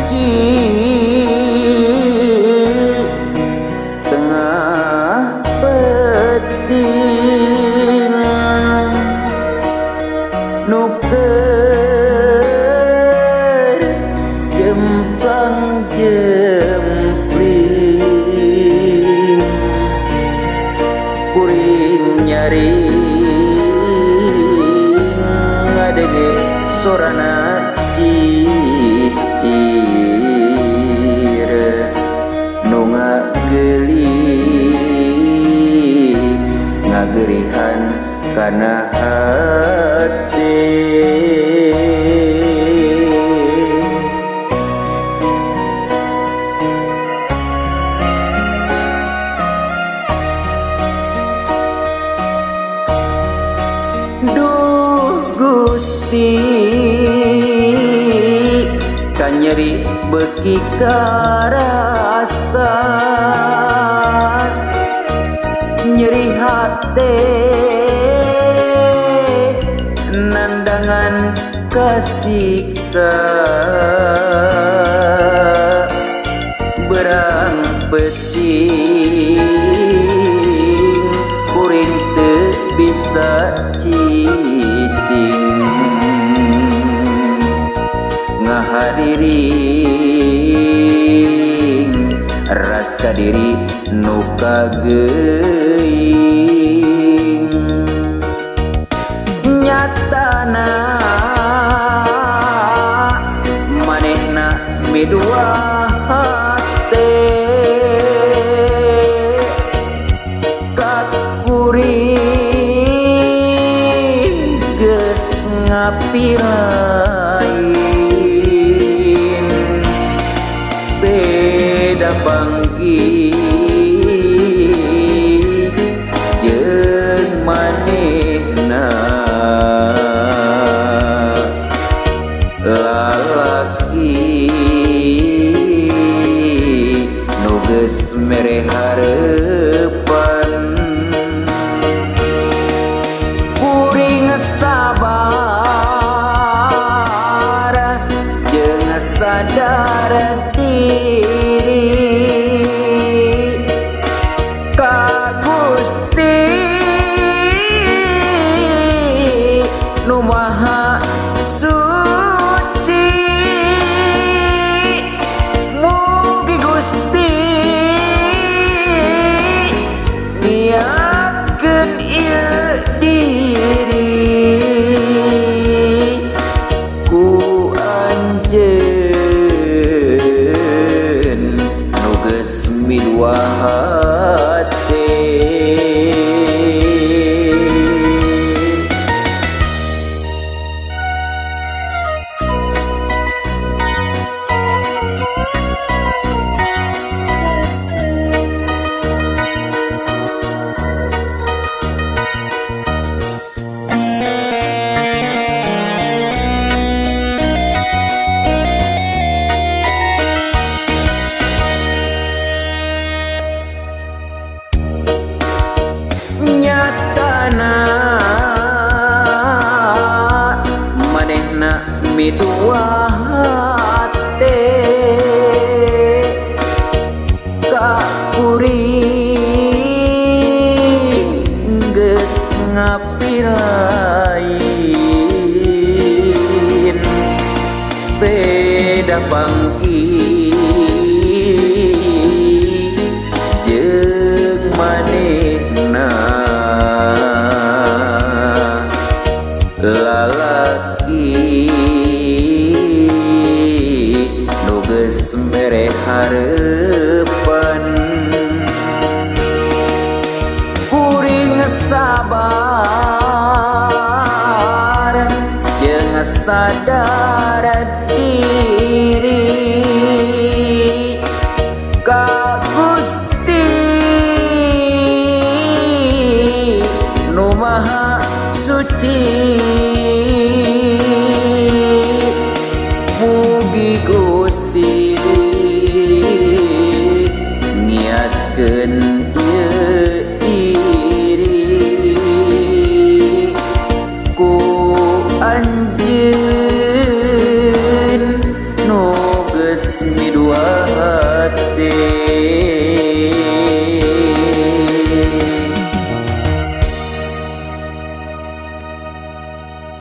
Benci tengah peuting nu keur jemplang jempling kuring nyaring ngadenge sorana cicir nu ngagelik ngagerihan kana hate. Duh Gusti kanyeri beuki karasa nyeri hate nandangan kasiksa berang peuting kuring teu bisa cicing ngahadiring ras ka diri nu kageuing nyatana manehna midua hate ka kuring geus ngapilain beda panggih jeung manehna lalaki nu geus mere hareupan kuring sabar jeung sadar diri ka Gusti nu Maha Suci mugi Gusti niatkeun ieu diri ku anjeun nu geus midua hate. Nyatana manehna midua hate ka kuring geus ngapilain beda panggih jeung manehna lalaki nu geus mere hareupan kuring sabar jeung sadar diri ka Gusti nu Maha Suci mugi Gusti niatkeun ieu diri ku anjeun nu geus Wae.